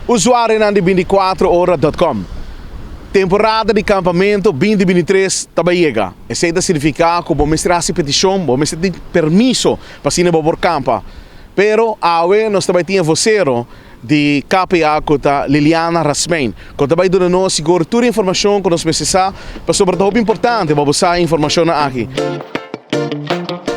Usuarionan di binticuatroora.com, Temporada di kampamentu binti bintitres ta bai yega. Esei ta signifiká ku bo mester hasi petishon, bo mester tin permiso pa asina bo por kampa. Pero awe nos ta bai tin e vosero di KPA ku ta Liliana Rasmijn ku ta bai duna nos sigur tur e informashon ku nos mester sa pasobra ta hopi importante pa bo sa e informashonnan aki.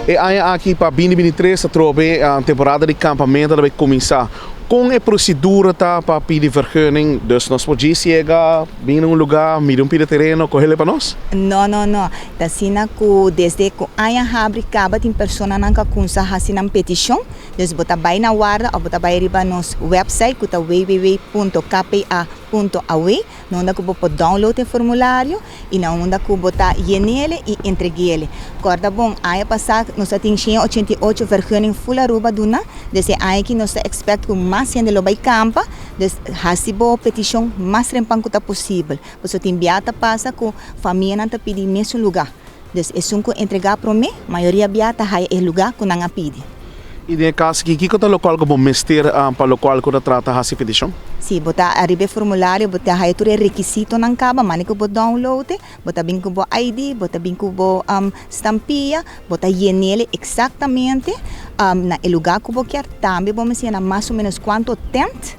E aña aki pa binti bintitres atrobe temporada di kampamentu ta bai kuminsá. Kon e prosedura ta pa pidi vergunning? Dus nos por djis yega, bin na un lugá, mira un pida tereno, kohele pa nos? No, no, no. Ta asina ku desde ku aña habri kaba tin personanan ku a kumsa hasi nan petishon. Dus bo ta bai na warda òf bo ta bai riba nos wèpsait ku ta www.kpa.aw, na unda ku bo por download e formulario. I na unda ku bo ta yen'ele i entreg'ele. Kòrda bon, aña pasá nos a tin 188 vergunning ful Aruba duna, dus e aña aki nos ta expect ku mas hende lo bai kampa, dus hasi bo petishon mas rempan ku ta posibel, pasobra tin bia ta pasa ku famianan ta pidi mesun lugá, dus esun ku entregá promé, mayoria bia ta haya e lugá ku nan a pidi. I den e kas aki, kiko ta lokual ku bo mester pa lokual ku ta trata hasi petishon? Si, bo ta ariba e formulario, bo ta haya tur e rekisitonan kaba, mane ku bo download e, bo ta bin ku bo ID, bo ta bin ku bo stampia, bo ta yen'el eksaktamente na e lugá ku bo kier. Tambe bo mester yena mas o ménos kuantu tent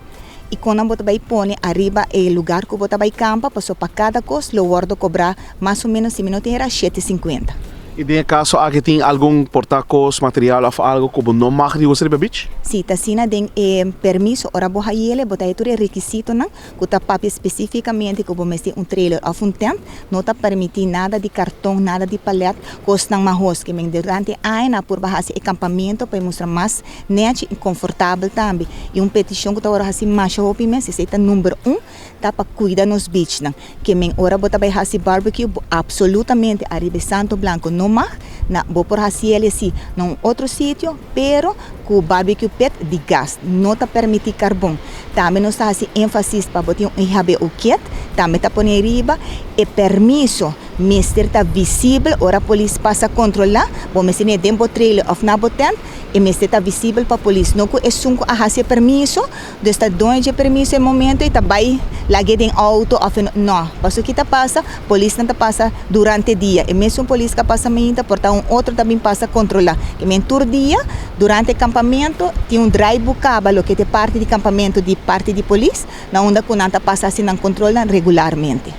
i kon nan bo ta bai pone ariba e lugar ku bo ta bai kampa, pasobra pa kada kos lo wòrdu kobrá mas o ménos, si mi no tin era, shete sinkuenta. I den e kaso aki tin algun porta kos, material òf algu ku bo no mag di usa riba beach? Si, ta asina den e permiso ora bo hayele bo ta haya tur e rekisitonan ku ta papia spesifikamente ku bo mester un trailer òf un tent. No ta permití nada di karton, nada di palet, kosnan mahos. Ke men durante e aña nan a purba hasi e kampamentu pa e mustra mas nèchi i konfortabel tambe. I un petishon ku ta wòrdu hasi masha hopi mes, esei ta number un, ta pa kuida nos beachnan. Ke men ora bo ta bai hasi barbecue bo absolutamente ariba e Santo Blanco no mag, na bo por hasi el esi na un otro sitio pero ku barbecue pit di gas, no ta permiti karbon. Tambe nos ta hasi enfasis pa bo tin un EHBO kit, tambe ta pone ariba e permiso mester ta visibel ora polis pasa kontrola, bo mester ne den bo trailer of na bo tent, e mester ta visibel pa polis, no ku esun ku a hasi e permiso. Dus ta doño dje permiso e momento y ta bay lag'e den auto of e no. Paso ki ta pasa? Polisnan ta pasa durante dia. E mesun polis ka pasa mainta por ta un otro ta bin pasa controla. Ke men tur dia durante e campamento tin un draaiboek caba loke ta e parti di campamento di parti di polis na unda cu nan ta pasa haci nan controlnan regularmente.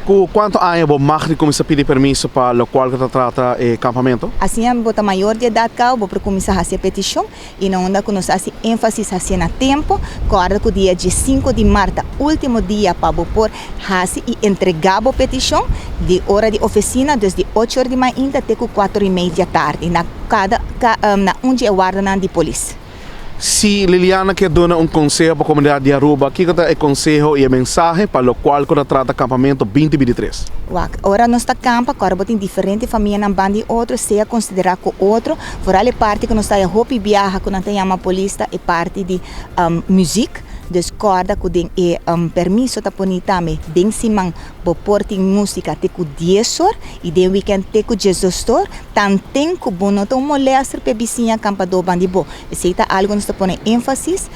Ku kuantu aña bo mag di kuminsá pidi permiso pa lokual ku ta trata e kampamentu? Asina bo ta mayor di edat kaba bo por kuminsá hasi e petishon. I na unda ku nos hasi énfasis hasié na tempu, kòrda ku dia diesinku di mart ta último dia pa bo por hasi i entregá bo petishon di ora di ofisina, dus di ocho or di mainta te ku kuater i mei di atardi na kada na un di e wardanan di polis. Si Liliana kier duna un konseho pa komunidat di Aruba, kiko ta e konseho i e mensahe pa lokual ku ta trata kampamentu binti bintitres? Wak, ora nos ta kampa, kòrda bo tin diferente famianan banda di otro, sea konsiderá ku otro, Vooral e parti ku nos ta haya hopi biaha ku nan ta yama polis ta e parti di muzik. Dus kòrda ku den e permiso ta poni tambe den siman bo por tin músika te ku dies or i den wikènt te ku diesdos or. Tanten ku bo no ta un molèster pa e bisiña kampadó ban di bo. Esei ta algu nos ta pone énfasis.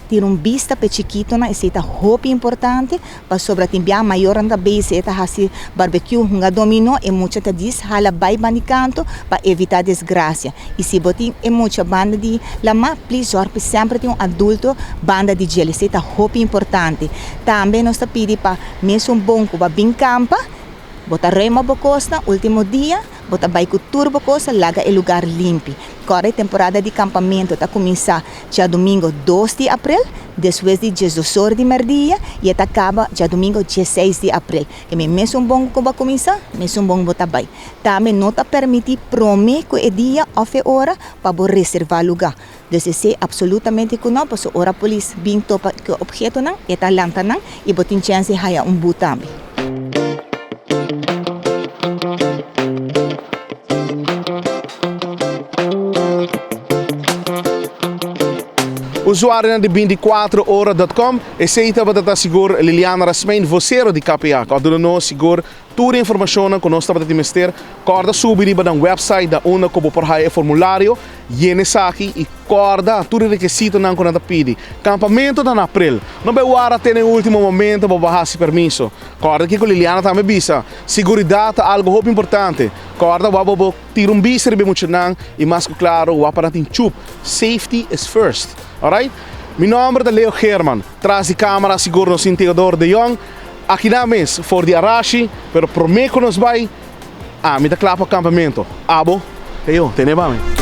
Tin un bista pa e chikitonan, esei ta hopi importante. Pasobra tin bia mayornan ta bezi e ta hasi barbecue, hunga dominó, e mucha ta dis hala bai banda di kanto pa evitá desgrasia. I si bo tin e mucha banda di lamá, please zòrg pa semper tin un adulto banda di djel. Esei ta hopi importante. Tambe nos ta pidi pa mesun bon ku bo a bin kampa, bo ta ruima bo kosnan último dia, bo ta bai ku tur bo kos, laga e lugar limpi. Kòrda e temporada di kampamentu ta kuminsá djadumingu dos di aprel, despues di diesdos or di mèrdia i e ta kaba djadumingu dieseis di aprel. E mi mesun bon ku bo a kuminsá, mesun bon bo ta bai. Tambe no ta permití promé ku e dia òf e ora pa bo reservá lugá. Dus esei absolutamente ku no, pasobra ora polis bin topa ku e ophetonan, e ta lanta nan i bo tin chèns di haya un but tambe. Usuarionan di binticuatroora dot com, esei tabata ta sigur Liliana Rasmijn, vocero di KPA, ku a duna nos sigur tur e informashonnan ku nos tabata tin mester. Kòrda subi riba nan website na unda ku bo por haya e formulario. Yena esaki y corda tur e requisitonan cu nan ta pidi. Campamento ta na april. No bay warda te na e ultimo momento pa bo haci permiso. Corda kico Liliana tambe bisa, Siguridad ta algo hopi importante. Corda wak bo bo tira un bista riba e muchanan y mas cu claro wak pa nan tin chup. Safety is first. Alright? Mi nomber ta Leo Geerman. Tras di camara sigur nos tin Theodore de Jong. Aki nan mes for di Arashi, pero prome cu nos bay, ami ta cla pa campamento. Abo? Theo, tene pa mi.